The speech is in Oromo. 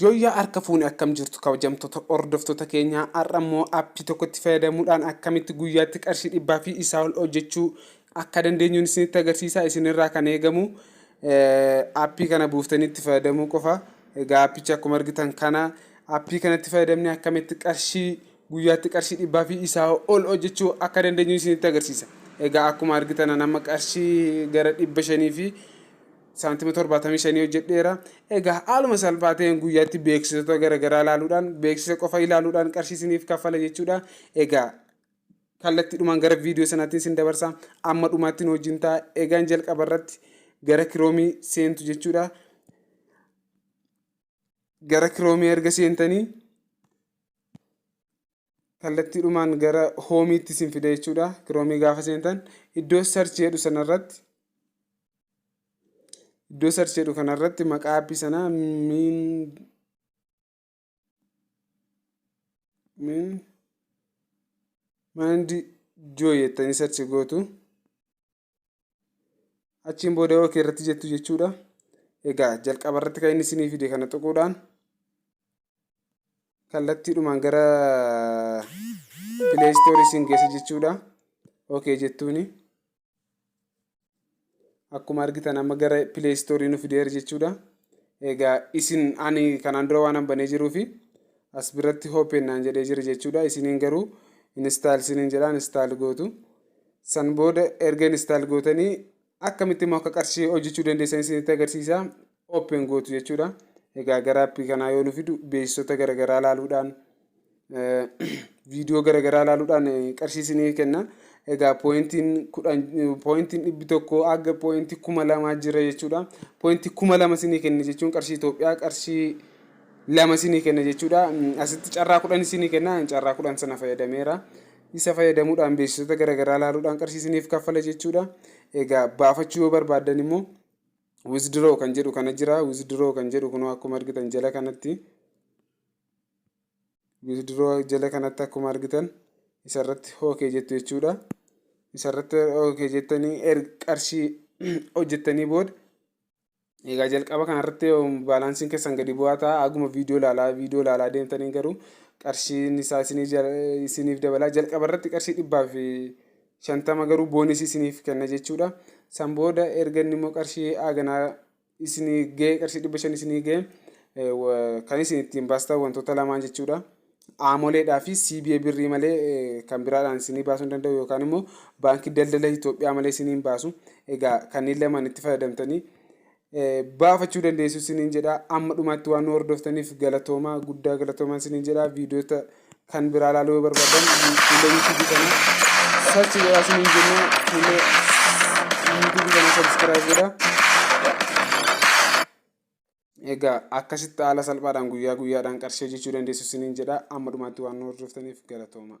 Yooyyaa harka fuune akkam jirtu kabajamtoota hordoftoota keenyaa har'a immoo appii tokkotti fayyadamuudhaan akkamitti guyyaatti qarshii dhibbaa fi isaa ol hojjechuu akka dandeenyuun isinitti agarsiisa isinirraa kan eegamu appii kana buuftanii itti fayyadamuu qofa egaa appicha akkuma argitan kana appii kanatti fayyadamnee akkamitti qarshii guyyaatti qarshii dhibbaa fi isaa ol hojjechuu akka dandeenyu isinitti agarsiisa egaa akkuma argitan amma qarshii gara dhibba shanii fi saantima 75 hojjedheera. Egaa haaluma salphaa ta'een guyyaatti beeksisoota garaagaraa ilaaluudhaan beeksisa qofa ilaaluudhaan qarshii isiniif kaffala jechuudha. Egaa kallattiidhumaan gara viidiyoo sanaatti isin dabarsa. Amma dhumaatti nu wajjin ta'a. Egaan jalqaba irratti gara kiroomii seentu jechuudha. Gara kiroomii erga seentanii kallattiidhumaan gara hoomiitti isin fida jechuudha. Kiroomii gaafa seentan iddoo search jedhu sanarratti iddoo search jedhu kanarratti maqaa aappii sanaa miin miin maandi joo jettanii search gootu. Achiin booda OK irratti jettu jechuudha. Egaa jalqaba irratti kan inni isinii fide kana tuquudhaan kallattiidhumaan gara Play Store isin geessa jechuudha. OK jettuuni. Akkuma argitan amma gara Play Store nu fideera jechuudha. Egaa isin ani kanaan dura waan banee jiruufi as biratti open naan jedhee jira jechuudha. Isiniin garuu install isiniin jedha install gootu. San booda erga install gootanii akkamitti immoo akka qarshii hojjechuu dandeessan isinitti agarsiisa. Open gootu jechuudha. Egaa gara appii kanaa yoo nu fidu beeksisoota garaagaraa ilaaluudhaan viidiyoo garaagaraa ilaaluudhaan qarshii isinii kenna. Egaa pooyintiin kudhan pooyintiin dhibbi tokko haga pooyintii kuma lamaa jira jechuudha. Pooyintii kuma lama isinii kenna jechuun qarshii Itoophiyaa qarshii lama isinii kenna jechuudha. Asitti carraa kudhan isinii kenna. Carraa kudhan sana fayyadameera. Isa fayyadamuudhaan beeksisoota garaagaraa ilaaluudhaan qarshii isiniif kaffala jechuudha. Egaa baafachuu yoo barbaaddan immoo withdraw kan jedhu kana jira. Withdraw kan jedhu kunoo akkuma argitan jala kanatti withdraw jala kanatti akkuma argitan isarratti okay jettu jechuudha. Isarratti okay jettanii qarshii hojjettanii booda egaa jalqaba kanarratti baalaansiin keessan gadi bu'aa ta'a. Aguma viidiyoo ilaalaa deemtanii garuu qarshiin isaa isiniif dabalaa. Jalqaba irratti qarshii dhibbaa fi shantama garuu boonisii isiniif kenna jechuudha. San booda erga inni immoo qarshii haganaa isinii ga'e qarshii dhibba shan isinii ga'e kan isin ittiin baastan wantoota lamaan jechuudha. Aamoleedhaa fi CBA birrii malee kan biraadhaan isinii baasuu hin danda'u yookaan immoo baankii daldala Itoophiyaa malee isinii hin baasu. Egaa kanneen lamaan itti fayyadamtanii baafachuu dandeessu isiniin jedha. Amma dhumaatti waan nu hordoftaniif galatoomaa guddaa galatoomaa isiniin jedha. Viidiyoota kan biraa ilaaluu yoo barbaadan fuula yuutuubii kana search godhaa isiniin jenna. Fuula yuutuubii kana subscribe godhaa. Egaa akkasitti haala salphaadhaan guyyaa guyyaadhaan qarshii hojjechuu dandeessu isiniin jedha. Amma dhumaatti waan nu hordoftaniif galatoomaa.